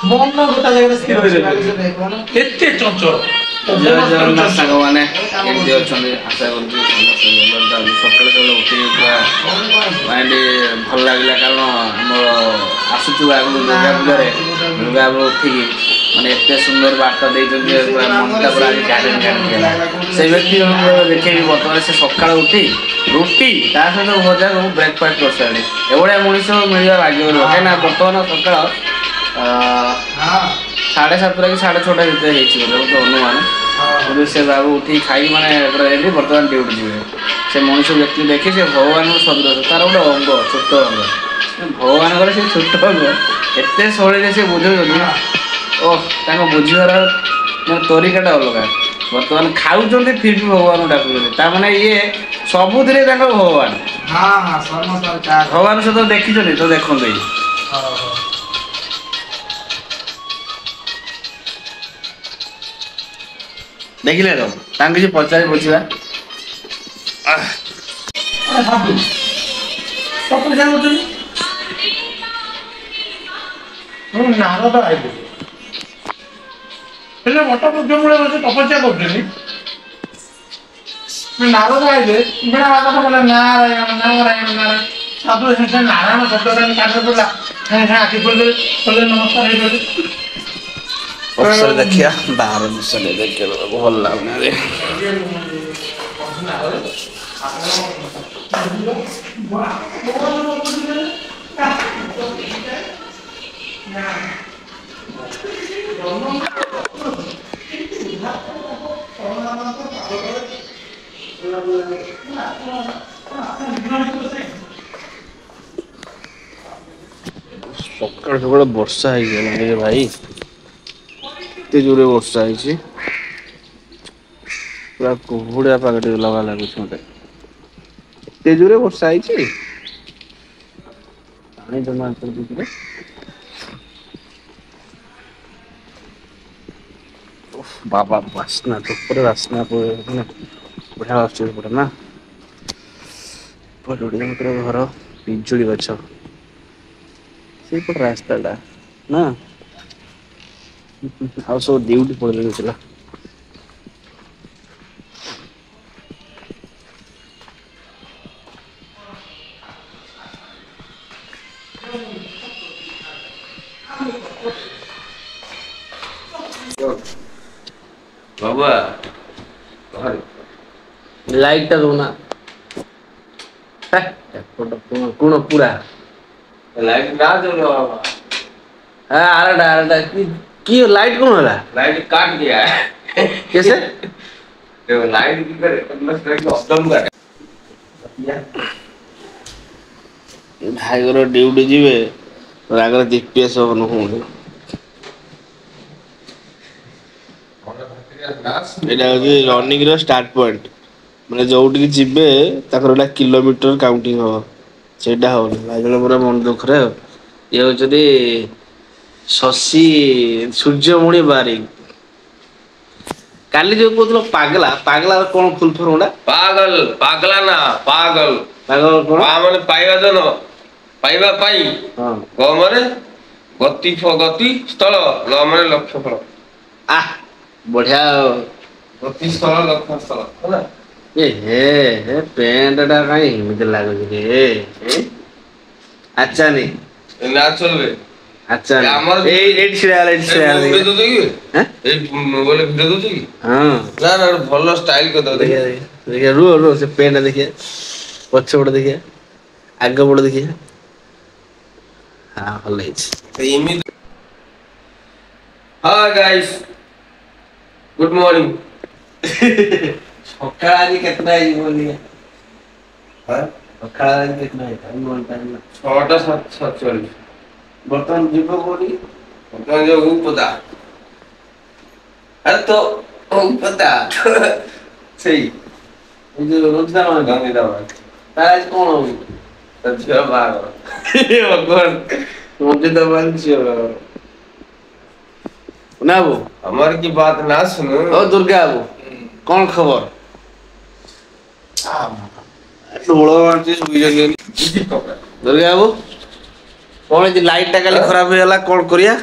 ମନ ଗୋଟା ଜାଗାରେ ସ୍ଥିର ହେଇଯାଉଛି, ଏତେ ଚଞ୍ଚଳ। ଜୟ ଜଗନ୍ନାଥ ସାଙ୍ଗମାନେ, କେମିତି ଅଛନ୍ତି? ଆଶା କରୁଛି ସମସ୍ତେ ଭଲରେ। ଆଜି ସକାଳୁ ସକାଳୁ ଉଠିକି ପୁରା ମାଇଣ୍ଡ ଭଲ ଲାଗିଲା, କାରଣ ଆମର ଆସୁଛୁ ଆଗକୁ ଦୁର୍ଗା ପୂଜାରେ। ଦୁର୍ଗା ପୂଜା ଉଠିକି ମାନେ ଏତେ ସୁନ୍ଦର ବାର୍ତ୍ତା ଦେଇଛନ୍ତି ଯେ ପୁରା ମନଟା ପୁରା ଆଜି ଗାର୍ଡେନ ଗାର୍ଡେନ ହେଲା। ସେ ବ୍ୟକ୍ତି ଜଣଙ୍କୁ ଦେଖେଇବି, ବର୍ତ୍ତମାନ ସେ ସକାଳୁ ଉଠି ରୁଟି ତା ସହିତ ଭଜାକୁ ବ୍ରେକଫାଷ୍ଟ କରିସାରିଲେଣି। ଏଭଳିଆ ମଣିଷ ମିଳିବା ଭାଗ୍ୟ, କାହିଁକିନା ବର୍ତ୍ତମାନ ସକାଳ 7:30 କି 6:30 ଭିତରେ ହେଇଛି ବୋଧେ, ଗୋଟେ ଅନୁମାନ। କିନ୍ତୁ ସେ ବାବୁ ଉଠିକି ଖାଇକି ମାନେ ପୁରା ରେଡ଼ି, ବର୍ତ୍ତମାନ ଡ୍ୟୁଟି ଯିବେ। ସେ ମଣିଷ ବ୍ୟକ୍ତି ଦେଖି ସେ ଭଗବାନଙ୍କ ସଦୃଶ, ତାର ଗୋଟେ ଅଙ୍ଗ, ଛୋଟ ଅଙ୍ଗ ଭଗବାନଙ୍କର, ସେ ଛୋଟ ଅଙ୍ଗ ଏତେ ଶୈଳୀରେ ସେ ବୁଝାଉଛନ୍ତି। ଓହ, ତାଙ୍କ ବୁଝିବାର ମାନେ ତରିକାଟା ଅଲଗା। ବର୍ତ୍ତମାନ ଖାଉଛନ୍ତି, ଫିର୍ ବି ଭଗବାନଙ୍କୁ ଡାକୁଛନ୍ତି। ତା ମାନେ ଇଏ ସବୁଥିରେ ତାଙ୍କ ଭଗବାନ ଭଗବାନ ସହିତ ଦେଖିଛନ୍ତି ତ। ଦେଖନ୍ତୁ ଏଇ ଦେଖିଲେ ତ, ତାଙ୍କୁ କିଛି ପଚାରି ବୁଝିବା। ନାରଦ ଆଇଲେ, ହେଲେ ବଟ ବୃକ୍ଷ ମୂଳେ ବସି ତପସ୍ୟା କରୁଛନ୍ତି। ନାରଦ ଆଇଲେ, ବୀଣା ବାଦନ କଲେ, ନାରାୟଣ ନାରାୟଣ ନାରାୟଣ। ସାଧୁ ସାଙ୍ଗେ ସାଙ୍ଗେ ନାରାୟଣ ଶବ୍ଦଟା କାନରେ ପଡ଼ିଲା, ସାଙ୍ଗେ ସାଙ୍ଗେ ଆଖି ଖୋଲିଦେଲେ, ଖୋଲିଦେଲେ, ନମସ୍କାର ହେଇଗଲେ। ଅଫିସରେ ଦେଖିବା, ବାହାର ଦୃଶ୍ୟ ଦେଖିବାକୁ ଭଲ ଲାଗୁନି। ସକାଳୁ ସକାଳୁ ବର୍ଷା ହେଇଗଲାଣି ରେ ଭାଇ, ଏତେ ଜୋରେ ବର୍ଷା ହେଇଛି। ପୁରା କୁହୁଡ଼ିଆ ପାଗ ଟିକେ ଲଗା ଲାଗୁଛି ମତେ। ଏତେ ଜୋରେ ବର୍ଷା ହେଇଛି, ପାଣି ଜମା କରିଦେଇଛି। ବାବା, ବାସ୍ନା ଧୂପରେ ବାସ୍ନା ମାନେ ବଢିଆ ଆସୁଛି ଏପଟେ ନା। ଗୋଟେ ଘର, ପିଜୁଳି ଗଛ, ସେଇପଟ ରାସ୍ତାଟା ନା। ଆଉ ସବୁ ଡ୍ୟୁଟି ପଳେଇଲେଣି ପିଲା। ବାବା, ଲାଇଟଟା ଦଉନା ଏପଟ କୋଣ ପୁରା। ଲାଇଟ ନା ଜলো ବାବା। হ্যাঁ, আরেকটা আরেকটা কি লাইট কোন হলা? लाइट काट गया है। कैसे? देखो, लाइट की करे अप डाउन कर। ଭାଇଙ୍କର ଡ୍ୟୁଟି ଯିବେ, ଆଗରେ ଜିପିଏସ୍ ଅନ୍ ହଉନି। ଏଇଟା ହଉଛି ରନିଂ ର ଷ୍ଟାର୍ଟ ପଏଣ୍ଟ, ମାନେ ଯୋଉଠିକି ଯିବେ ତାଙ୍କର ଏଇଟା କିଲୋମିଟର କାଉଣ୍ଟିଂ ହବ, ସେଇଟା ହଉନି। ଭାଇ ଜଣ ପୁରା ମନ ଦୁଃଖରେ। ଆଉ ଇଏ ହଉଛନ୍ତି ଶଶୀ ସୂର୍ଯ୍ୟମଣି ବାରିକ। କାଲି ଯୋଉ କହୁଥିଲ ପାଗଲା, ପାଗଲା କଣ ଫୁଲ ଫର୍ମ ଟା? ପାଗଲ, ପାଗଲା ନା ପାଗଲ। ପାଗଲ କଣ? ପା ମାନେ ପାଇବା, ଜନ ପାଇବା ପାଇଁ, ଗ ମାନେ ଗତି, ଗତି ସ୍ଥଳ, ଲ ମାନେ ଲକ୍ଷ୍ୟ ଫଳ। ଆহ, ବଢିଆ। ଗତି ସ୍ଥଳ, ଲକ୍ଷ୍ୟ ସ୍ଥଳ ହେଲା। ଏ ହେ ହେ, ପ୍ୟାଣ୍ଟ ଟା କାଇଁ ଏମିତି ଲାଗୁଛି ରେ? ଆଚ୍ଛା ନି ନା ଚଲବେ। ଆଚ୍ଛା, ଆମର ଏଇ ଏଇଠି ଛିଡା ହେଲା, ଏଇଠି ଛିଡା ହେଲା। ଭିଡିଓ ଦଉଛ କି? ଏଇ ମୋବାଇଲ ଭିଡିଓ ଦଉଛ କି? ହଁ। ନା ନା, ଭଲ ଷ୍ଟାଇଲ କରିଦବ। ଦେଖିଆ ଦେଖିଆ, ରୁହ ରୁହ, ସେ ପ୍ୟାଣ୍ଟ ଦେଖିଆ, ପଛ ପଟ ଦେଖିଆ, ଆଗ ପଟ ଦେଖିଆ। ହଁ, ଭଲ ହେଇଛି ଏମିତି। ହଁ ଗାଇସ୍, ଗୁଡ୍ ମର୍ଣ୍ଣିଂ। ସକାଳ ଆଜି କେତେଟା ହେଇଛି ବୋଲି? ସକାଳ ଆଜି କେତେଟା ହେଇଛି? 6ଟା 47। ବର୍ତ୍ତମାନ ଯିବ କୋଉଠି? ବର୍ତ୍ତମାନ ଯିବ ଉପଦା। ଆରେ ତ ଉପଦା ସେଇ ଏଇ ଯୋଉ ରଞ୍ଜିତା ମହାନ୍ତି। ରଞ୍ଜିତା ମହାନ୍ତି। ତାର ଆଜି କଣ ହଉଛି? ତା ଝିଅ ବାହାଘର। ଭଗବାନ, ରଞ୍ଜିତା ମହାନ୍ତି ଝିଅ ବାହାଘର ନା ବାବୁ? ଆମର କି ବାତ ନା ଶୁଣୁ। ଓ ଦୁର୍ଗା ବାବୁ, କଣ ଖବର? ଢୋଳ ମାରୁଛି, ଶୋଇଛନ୍ତି। ଦୁର୍ଗା ବାବୁ, କଣ ହେଇଛି? ଲାଇଟ୍ ଟା କାଲି ଖରାପ ହେଇଗଲା, କଣ କରିବା?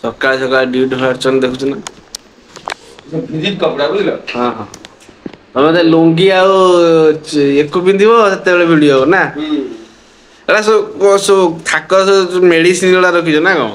ସକାଳେ ସକାଳେ ଡ୍ୟୁଟି ବାହାରୁଛନ୍ତି, ଦେଖୁଛୁ ନା? ଭିଜିଟ କପଡା, ବୁଝିଲ? ହଁ, ତମେ ତ ଲୁଙ୍ଗି ଆଉ ଏକୁ ପିନ୍ଧିବ ସେତେବେଳେ ଭିଡିଓ ନା? ଏଟା ସବୁ ସବୁ ଥାକ, ସବୁ ମେଡିସିନ ଗୁଡା ରଖିଛ ନା କଣ?